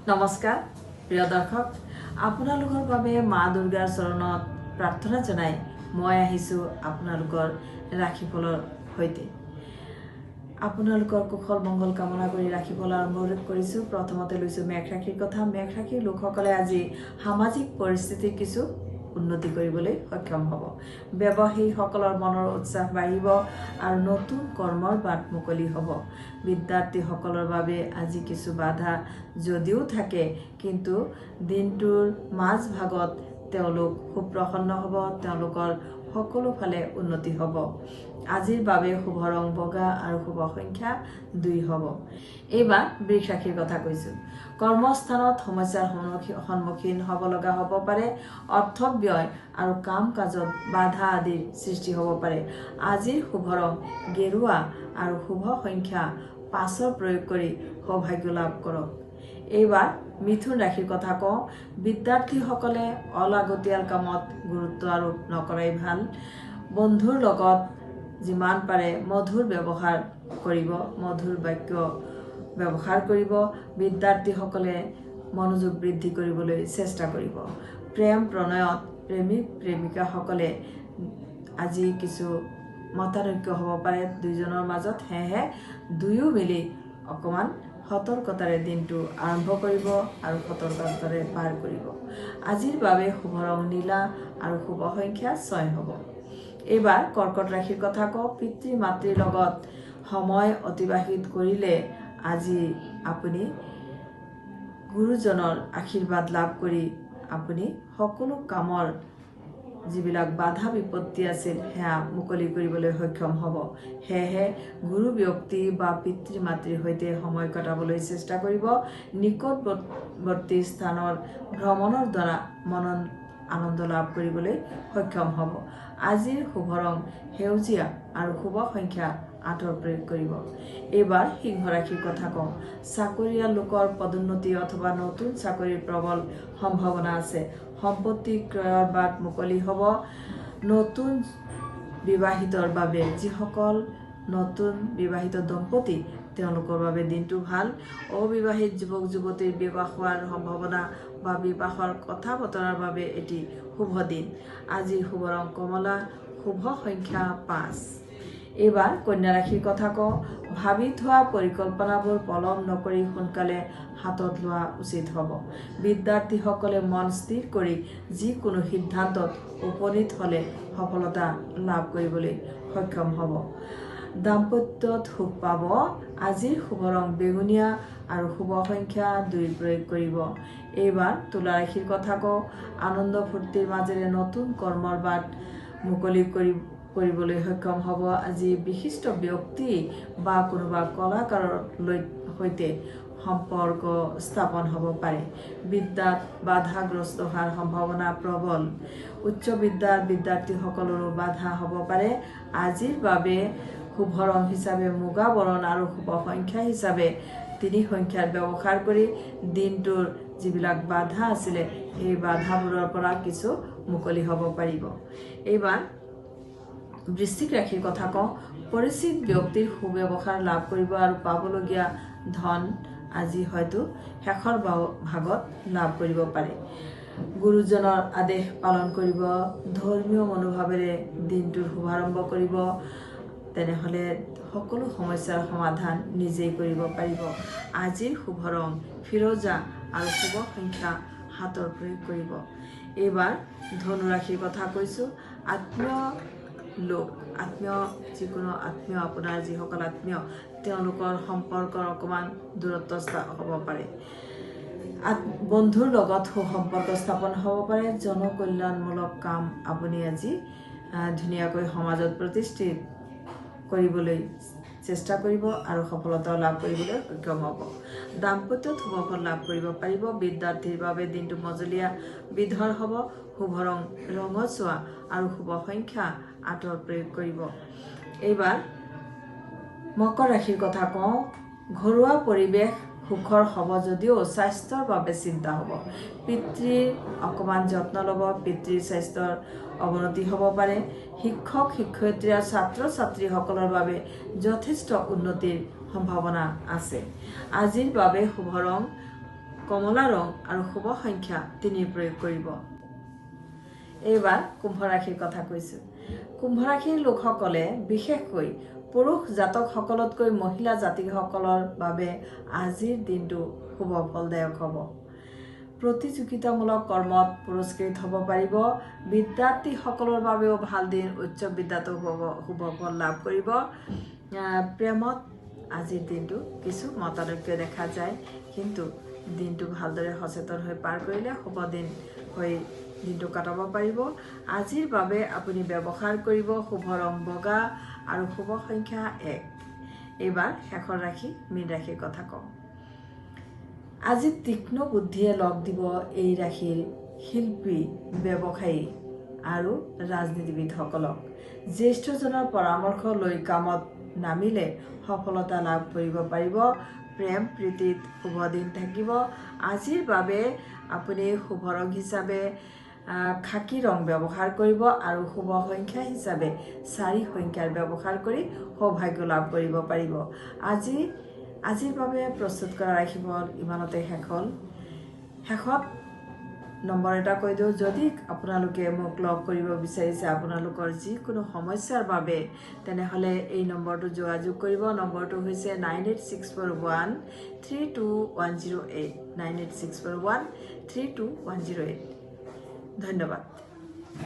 নমস্কাৰ প্ৰিয় দৰ্শক, আপোনালোকৰ বাবে মা দুৰ্গাৰ চৰণত প্ৰাৰ্থনা জনাই মই আহিছোঁ আপোনালোকৰ ৰাশিফলৰ সৈতে। আপোনালোকৰ কুশল মংগল কামনা কৰি ৰাশিফল আৰম্ভ কৰিছোঁ। প্ৰথমতে লৈছোঁ মেঘ ৰাশিৰ কথা। মেঘ ৰাশিৰ লোকসকলে আজি সামাজিক পৰিস্থিতিৰ কিছু উন্নতি কৰিবলৈ সক্ষম হ'ব। ব্যৱসায়ীসকলৰ মনৰ উৎসাহ বাঢ়িব আৰু নতুন কৰ্মৰ বাট মুকলি হ'ব। বিদ্যাৰ্থীসকলৰ বাবে আজি কিছু বাধা যদিও থাকে, কিন্তু দিনটোৰ মাজভাগত তেওঁলোক সুপ্ৰসন্ন হ'ব। তেওঁলোকৰ সকলো ফালে উন্নতি হ'ব। আজিৰ বাবে শুভ ৰং বগা আৰু শুভ সংখ্যা 2 হ'ব। এইবাৰ বৃষ ৰাশিৰ কথা কৈছোঁ। কৰ্মস্থানত সমস্যাৰ সন্মুখীন হ'ব লগা হ'ব পাৰে। অৰ্থ ব্যয় আৰু কাম কাজত বাধা আদিৰ সৃষ্টি হ'ব পাৰে। আজিৰ শুভ ৰং গেৰুৱা আৰু শুভ সংখ্যা 5ৰ প্ৰয়োগ কৰি সৌভাগ্য লাভ কৰক। এইবাৰ মিথুন ৰাশিৰ কথা কওঁ। বিদ্যাৰ্থীসকলে অলাগতিয়াল কামত গুৰুত্ব আৰোপ নকৰাই ভাল। বন্ধুৰ লগত যিমান পাৰে মধুৰ ব্যৱহাৰ কৰিব, মধুৰ বাক্য ব্যৱহাৰ কৰিব। বিদ্যাৰ্থীসকলে মনোযোগ বৃদ্ধি কৰিবলৈ চেষ্টা কৰিব। প্ৰেম প্ৰণয়ত প্ৰেমিক প্ৰেমিকাসকলে আজি কিছু মতানৈক্য হ'ব পাৰে দুইজনৰ মাজত। সেয়েহে দুয়ো মিলি অকণমান সতৰ্কতাৰে দিনটো আৰম্ভ কৰিব আৰু সতৰ্কতাৰে পাৰ কৰিব। আজিৰ বাবে শুভ ৰং নীলা আৰু শুভ সংখ্যা 6 হ'ব। এইবাৰ কৰ্কট ৰাশিৰ কথা কওঁ। পিতৃ মাতৃৰ লগত সময় অতিবাহিত কৰিলে আজি আপুনি গুৰুজনৰ আশীৰ্বাদ লাভ কৰি আপুনি সকলো কামৰ যিবিলাক বাধা বিপত্তি আছিল, সেয়া মুকলি কৰিবলৈ সক্ষম হ'ব। সেয়েহে গুৰু ব্যক্তি বা পিতৃ মাতৃৰ সৈতে সময় কটাবলৈ চেষ্টা কৰিব। নিকটৱৰ্তী স্থানৰ ভ্ৰমণৰ দ্বাৰা মনত আনন্দ লাভ কৰিবলৈ সক্ষম হ'ব। আজিৰ শুভ ৰং সেউজীয়া আৰু শুভ সংখ্যা 8ৰ প্ৰয়োগ কৰিব। এইবাৰ সিংহ ৰাশিৰ কথা কওঁ। চাকৰিয়াল লোকৰ পদোন্নতি অথবা নতুন চাকৰিৰ প্ৰবল সম্ভাৱনা আছে। সম্পত্তি ক্ৰয়ৰ বাট মুকলি হ'ব। নতুন বিবাহিতৰ বাবে, যিসকল নতুন বিবাহিত দম্পতী, তেওঁলোকৰ বাবে দিনটো ভাল। অবিবাহিত যুৱক যুৱতীৰ বিবাহ হোৱাৰ সম্ভাৱনা বা বিবাহৰ কথা বতৰাৰ বাবে এটি শুভ দিন। আজিৰ শুভ ৰং কমলা, শুভ সংখ্যা 5। এইবাৰ কন্যা ৰাশিৰ কথা কওঁ। ভাবি থোৱা পৰিকল্পনাবোৰ পলম নকৰি সোনকালে হাতত লোৱা উচিত হ'ব। বিদ্যাৰ্থীসকলে মন স্থিৰ কৰি যিকোনো সিদ্ধান্তত উপনীত হ'লে সফলতা লাভ কৰিবলৈ সক্ষম হ'ব। দাম্পত্যত সুখ পাব। আজিৰ শুভ ৰং বেঙুনীয়া আৰু শুভ সংখ্যা 2ৰ প্ৰয়োগ কৰিব। এইবাৰ তুলা ৰাশিৰ কথা কওঁ। আনন্দ ফূৰ্তিৰ মাজেৰে নতুন কৰ্মৰ বাট মুকলি কৰিবলৈ সক্ষম হ'ব। আজি বিশিষ্ট ব্যক্তি বা কোনোবা কলাকাৰৰ সৈতে সম্পৰ্ক স্থাপন হ'ব পাৰে। বিদ্যাত বাধাগ্ৰস্ত হোৱাৰ সম্ভাৱনা প্ৰবল। উচ্চ বিদ্যাৰ বিদ্যাৰ্থীসকলৰো বাধা হ'ব পাৰে। আজিৰ বাবে শুভ ৰং হিচাপে মুগা বৰণ আৰু শুভ সংখ্যা হিচাপে 3 সংখ্যাৰ ব্যৱহাৰ কৰি দিনটোৰ যিবিলাক বাধা আছিলে, সেই বাধাবোৰৰ পৰা কিছু মুকলি হ'ব পাৰিব। এইবাৰ বৃশ্চিক ৰাশিৰ কথা কওঁ। পৰিচিত ব্যক্তিৰ সুব্যৱহাৰ লাভ কৰিব আৰু পাবলগীয়া ধন আজি হয়তো শেষৰ ভাগত লাভ কৰিব পাৰে। গুৰুজনৰ আদেশ পালন কৰিব। ধৰ্মীয় মনোভাৱেৰে দিনটোৰ শুভাৰম্ভ কৰিব। তেনেহ'লে সকলো সমস্যাৰ সমাধান নিজেই কৰিব পাৰিব। আজিৰ শুভ ৰং ফিৰোজা আৰু শুভ সংখ্যা 7ৰ প্ৰয়োগ কৰিব। এইবাৰ ধনুৰাশিৰ কথা কৈছোঁ। আত্মীয় লোক, আত্মীয়, যিকোনো আত্মীয়, আপোনাৰ যিসকল আত্মীয়, তেওঁলোকৰ সম্পৰ্কৰ অকণমান দূৰত্ব হ'ব পাৰে। বন্ধুৰ লগত সুসম্পৰ্ক স্থাপন হ'ব পাৰে। জনকল্যাণমূলক কাম আপুনি আজি ধুনীয়াকৈ সমাজত প্ৰতিষ্ঠিত কৰিবলৈ চেষ্টা কৰিব আৰু সফলতাও লাভ কৰিবলৈ সক্ষম হ'ব। দাম্পত্যত শুভফল লাভ কৰিব পাৰিব। বিদ্যাৰ্থীৰ বাবে দিনটো মজলীয়া বিধৰ হ'ব। শুভ ৰং ৰঙচুৱা আৰু শুভ সংখ্যা 8ৰ প্ৰয়োগ কৰিব। এইবাৰ মকৰ ৰাশিৰ কথা কওঁ। ঘৰুৱা পৰিৱেশ সুখৰ হ'ব যদিও স্বাস্থ্যৰ বাবে চিন্তা হ'ব। পিতৃৰ অকণমান যত্ন ল'ব। পিতৃৰ স্বাস্থ্যৰ অৱনতি হ'ব পাৰে। শিক্ষক শিক্ষয়িত্ৰী আৰু ছাত্ৰ ছাত্ৰীসকলৰ বাবে যথেষ্ট উন্নতিৰ সম্ভাৱনা আছে। আজিৰ বাবে শুভ ৰং কমলা ৰং আৰু শুভ সংখ্যা 3 প্ৰয়োগ কৰিব। এইবাৰ কুম্ভ ৰাশিৰ কথা কৈছোঁ। কুম্ভ ৰাশিৰ লোকসকলে, বিশেষকৈ পুৰুষ জাতকসকলতকৈ মহিলা জাতিসকলৰ বাবে আজিৰ দিনটো শুভ ফলদায়ক হ'ব। প্ৰতিযোগিতামূলক কৰ্মত পুৰস্কৃত হ'ব পাৰিব। বিদ্যাৰ্থীসকলৰ বাবেও ভাল দিন। উচ্চ বিদ্যাতো শুভ ফল লাভ কৰিব। প্ৰেমত আজিৰ দিনটো কিছু মতানৈক্য দেখা যায়, কিন্তু দিনটো ভালদৰে সচেতন হৈ পাৰ কৰিলে শুভ দিন হৈ দিনটো কটাব পাৰিব। আজিৰ বাবে আপুনি ব্যৱহাৰ কৰিব শুভ ৰং বগা আৰু শুভ সংখ্যা 1। এইবাৰ শেষৰ ৰাশি মীন ৰাশিৰ কথা কওঁ। আজি তীক্ষ্ণ বুদ্ধিয়ে লগ দিব এই ৰাশিৰ শিল্পী, ব্যৱসায়ী আৰু ৰাজনীতিবিদসকলক। জ্যেষ্ঠজনৰ পৰামৰ্শ লৈ কামত নামিলে সফলতা লাভ কৰিব পাৰিব। প্ৰেম প্ৰীতিত শুভ দিন থাকিব। আজিৰ বাবে আপুনি শুভ ৰং হিচাপে খাকী ৰং ব্যৱহাৰ কৰিব আৰু শুভ সংখ্যা হিচাপে 4 সংখ্যাৰ ব্যৱহাৰ কৰি সৌভাগ্য লাভ কৰিব পাৰিব। আজিৰ বাবে প্ৰস্তুত কৰা ৰাশিফল ইমানতে শেষ হ'ল। শেষত নম্বৰ এটা কৈ দিওঁ। যদি আপোনালোকে মোক লগ কৰিব বিচাৰিছে আপোনালোকৰ যিকোনো সমস্যাৰ বাবে, তেনেহ'লে এই নম্বৰটো যোগাযোগ কৰিব। নম্বৰটো হৈছে 9864132108, 9864132108। ধন্যবাদ।